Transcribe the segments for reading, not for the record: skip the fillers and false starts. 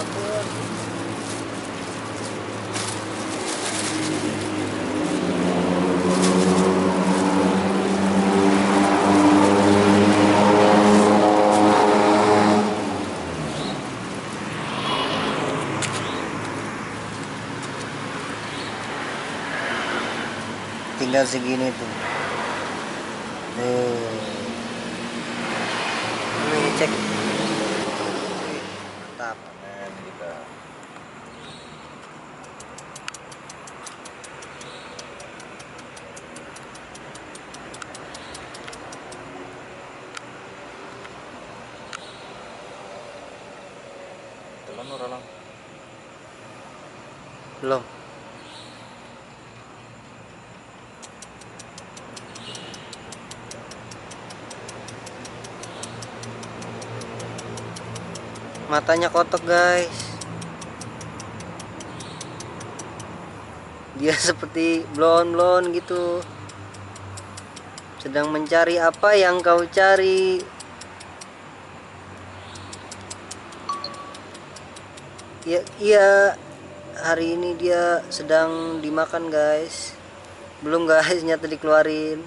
ampun. Tinggal segini tuh. Ini cek. Mantap, aman gitu. Telan orang Belum. Matanya kotak guys. Dia seperti blon-blon gitu. Sedang mencari apa yang kau cari. Ya, iya. Hari ini dia sedang dimakan guys. Belum guys, nyata dikeluarin.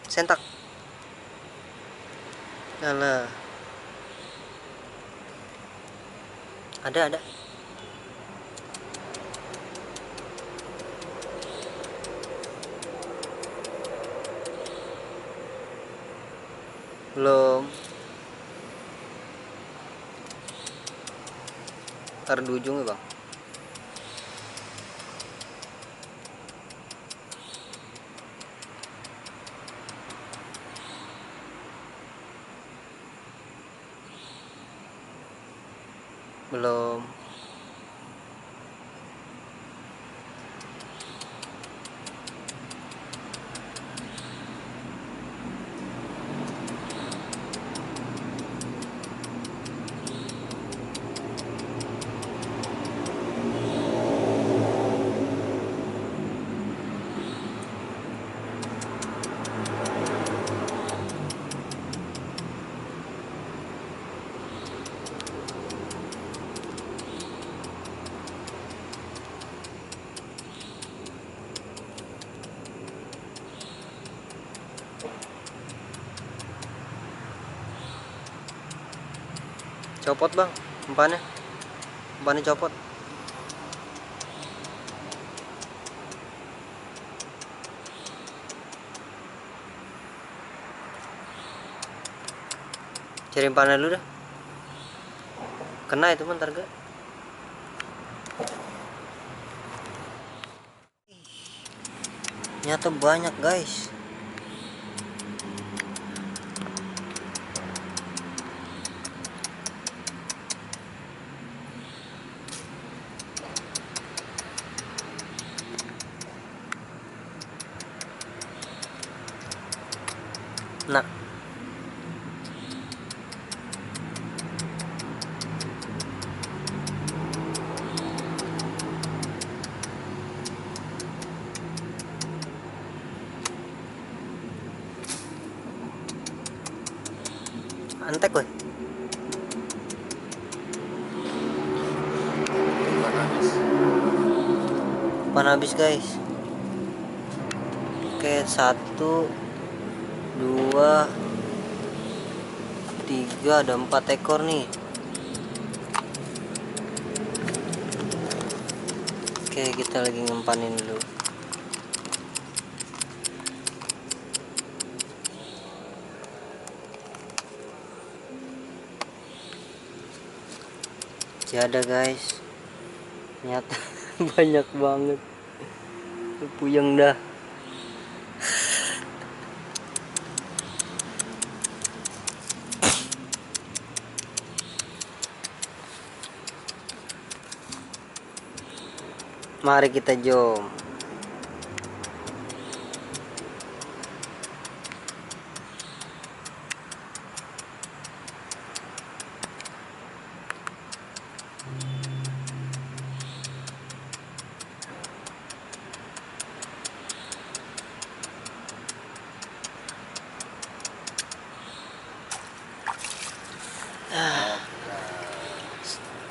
Sentak. Alah. Ada. Belum. Ntar di ujung ya bang. Belum. Copot bang, umpannya copot. Cari umpannya dulu dah. Kena itu bentar gak? Nyata banyak guys. Nah, antek weh. Umpan habis guys. Oke, 1, 2, 3, ada 4 ekor nih. Oke, kita lagi ngempanin dulu. Masih ada guys. Nyata banyak banget. Puyeng dah. Mari kita jom.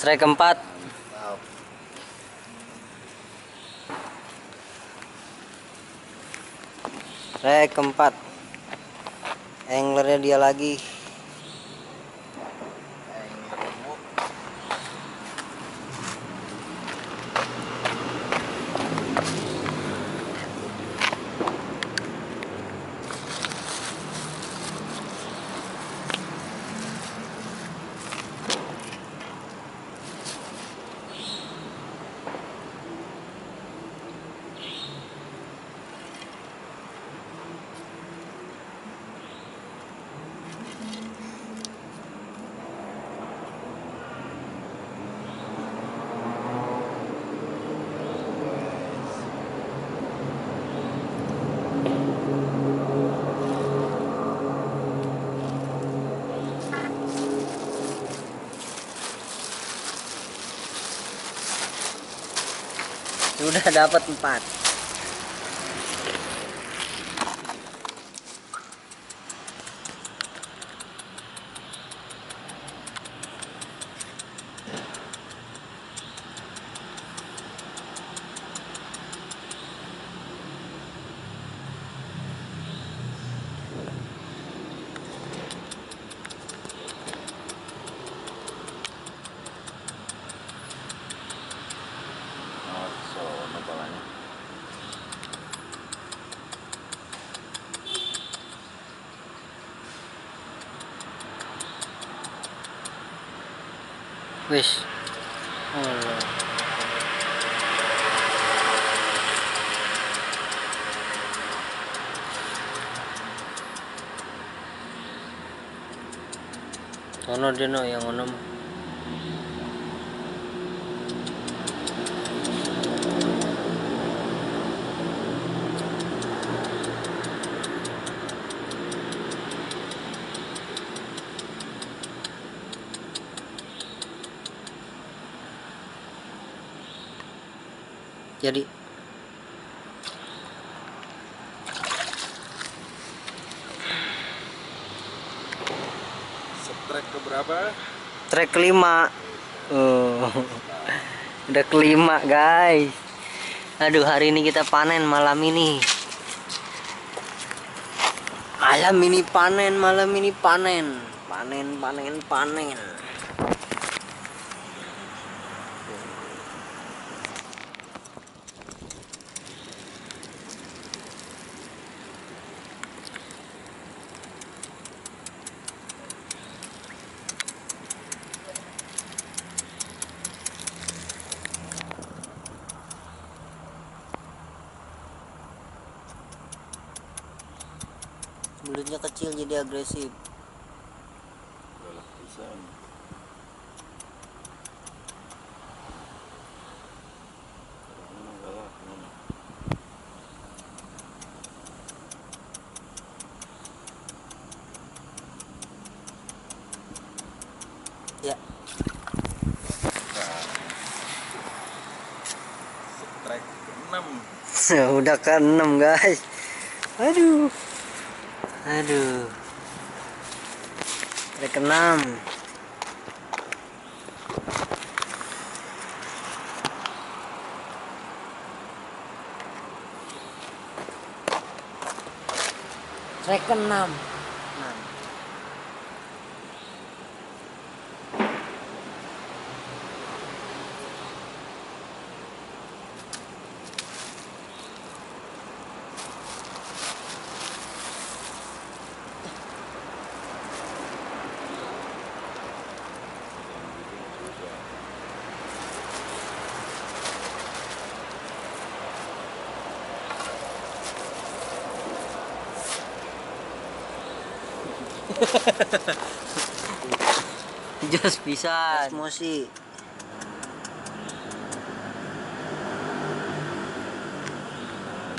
Strike keempat. Mantap. Strike keempat. Anglernya dia lagi. Angler gemuk. Sudah dapat 4. Wis. Ono dino yang ono. Jadi Strike ke berapa? trek kelima. Udah kelima guys. Aduh, hari ini kita panen malam ini. Malam ini panen, malam ini panen. Panen, panen, panen. Mulutnya kecil jadi agresif. Galak pisan. Karena galak mana? Ya. Strike ke-6. Udah ke-6 guys. Aduh. Aduh. Trek ke-6. Trek ke-6. Jos bisa emosi.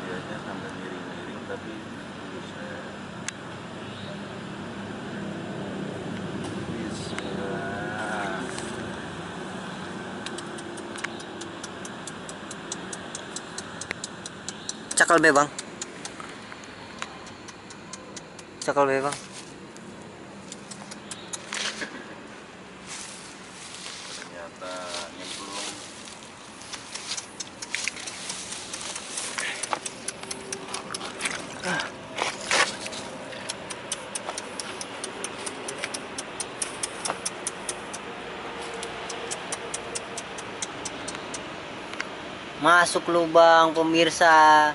Dianya sambil miring-miring tapi tulisnya Bismillah. Cakal be bang. Cakal be bang. Ternyata Masuk lubang pemirsa.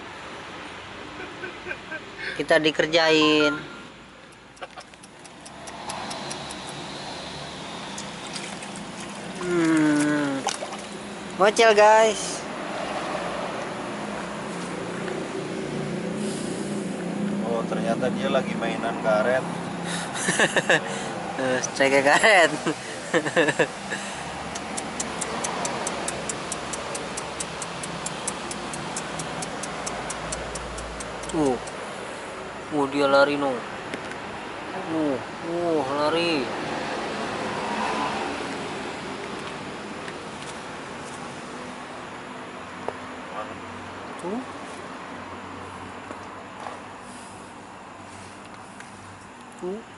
Kita dikerjain. Bocel guys. Oh, ternyata dia lagi mainan karet. Strike karet. Dia lari no. Lari. Tuh.